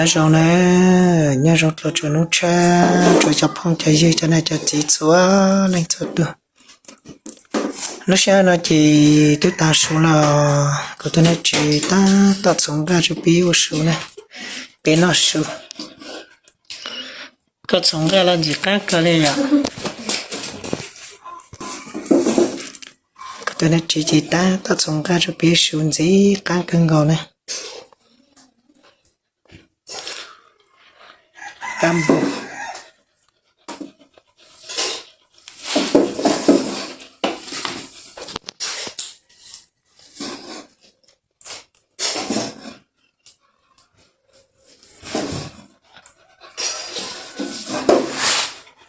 Nyob zoo na, nyob zoo txhua txhua hnub tshaj rau cov phooj cov ywg cov niam cov txiv txhua leej txhua tus. Lub sij hawm no ces twb tag su los kuv tus niam tsev tab tom txhoov nqaij rau peb ua su na, peb noj su. Koj txhoov nqaij los ntxim qab kawg li yom. Kuv tus niam tsev ces tab tom txhoov nqaij rau peb su ntxim qab kawg nkaus na. Qab npua.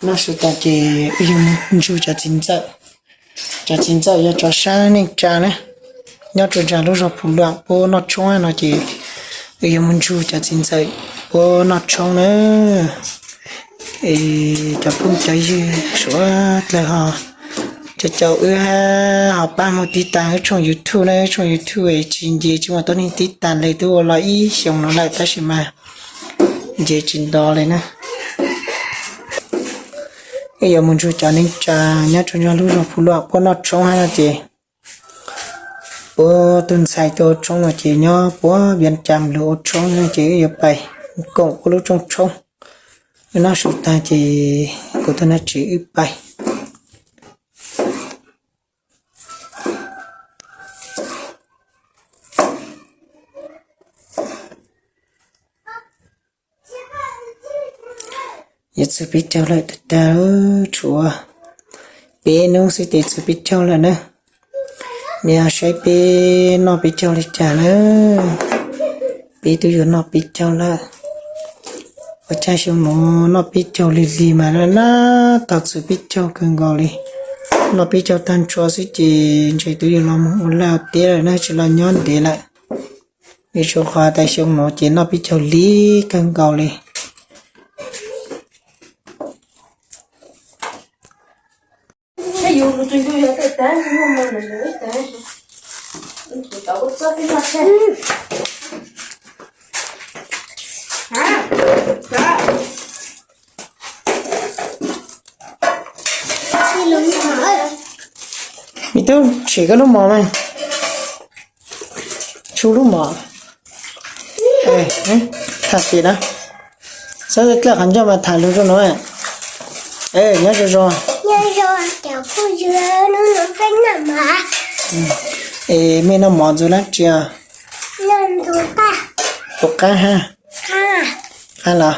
Noj su tas ces wb yuav mus ntsug cov txiv ntxawm. Cov txiv ntxawm yog cov sab neej tsa na, nyob rau nram lub zos Phu Luam puab noj tshoob no ces wb yuav mus ntsug cov txiv ntxawm puab noj tshoob na. Es cov phooj cov ywg suav dlawg ho caum caum wb, ho pab mus tib tas wb tshooj YouTube na, wb tshooj YouTube es tsis nce tsis muaj tuab neeg tib tas li, twb ua los ib xyoos no lawm tab sis mas nce tsis nto li na. Wb yuav mus ntsug cov neej tsa nyob rau nram lub zos Phu Luam puab noj tshoob hab no ces puab tus ntxhais tuaj ua tshoob no ces nyob puab Vias Cas lug ua tshoob no ces wb yuav pais koom puab lub rooj tshoob. Wb noj su tag ces kuv tus niam tsev wb pais. Yuav txug peb caug lawm tag tag, tshuav peb nub xwb ces txug peb caug lawm na. Mej saib peb noj peb caug li cas na. Peb twb yuav noj peb caug lawm. Ua caag xyoo nuav noj peb caug lig lig mas naj tau txug peb caug kawg nkaus li. Noj peb caug tag nrho xwb ces ntshe twb yuav los mus ua laj ua teb lawm na, tsis los nyob ntev lawm. Vim rau qhov tas xyoo nuav ces noj peb caug lig kawg nkaus li. Me tub, tshem koj lub mov mas. Tshu lub mov. Tham xim na. Txhob dlawj qhov ncauj mas tham lug rau nuav. Nyob zoo zoo. Es mej noj mov ntxuag dlaab tsi? Tus qaab hab. Qaab los?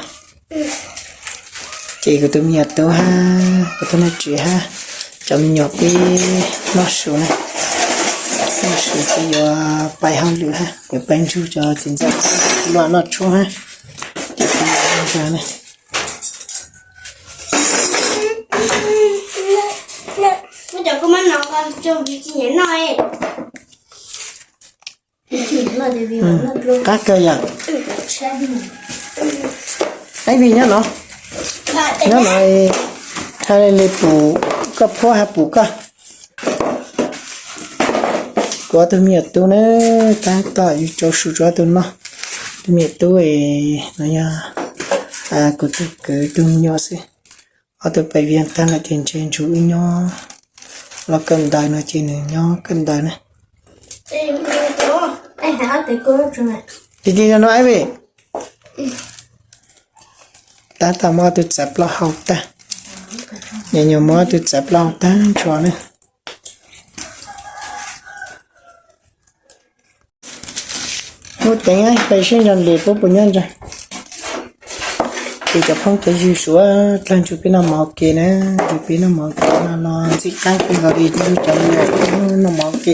Ces kuv tus me nyuam tub hab kuv tus niam tsev hab cov me nyuam peb noj su na. Noj su ces yuav pais hauj lwm hab, yuav pais ntsug cov txiv ntxawm luam noj tshoob hab. Ces peb nrog na. Qaab kawg yom. Ib vim nyob no, nyob no, ha li pum koj phuab ha pum koj. Kuv ob tug me nyuam tub na, tab tom yuav rau su rau ob tug noj. Tus me nyuam tub no yog kuv tus kwv tug me nyuam xwb. Ob tug pais Vias tag lawm ces ntshe ntsug wb nyob los kawm ntawv no ces nws nyob kawm ntawv na. Tig tig no no ib vim. Tab tom muab ob tug txav plaub hau tag. Nyuam nyuam muab ob tug txav plaub hau tag nrho na. Muab teev pais seb nrog ntes puab puas nyob ntag. Ces cov phooj cov ywg suav dlawg nrug peb noj mov ua ke na, nrug peb noj mov ua ke no los ntxim qab kawg nkaus li, nrug cov me nyuam noj mov ua ke.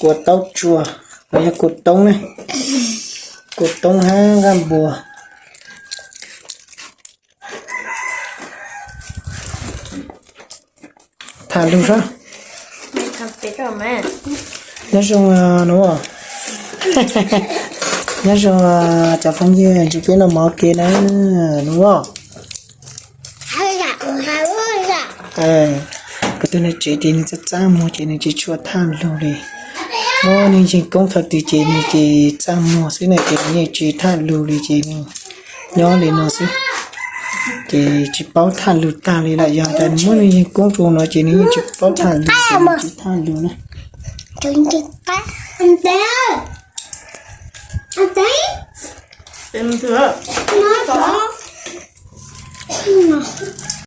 Kua taub tsuag los yog kua toob na, kua toob hab nqaj npua. Tham lug sab. Nyob zoo, nyob zoo cov phooj ywg, nrug peb noj mov ua ke na, nub. Kuv tus niam tsev ces nws txaj txaj muag ces nws tsis tshua tham lug li. Muab neeg yeeg koob thaum twg ces nws ces txaj muag xwb na, ces nws yeej tsis tham lus li ces nws nyob li no xwb. Ces tsis paub tham lus tag li lawm, yog tas muab neeg yeeg koob rau no ces nws yeej tsis paub tham lus, ces nws tsis tham lus na.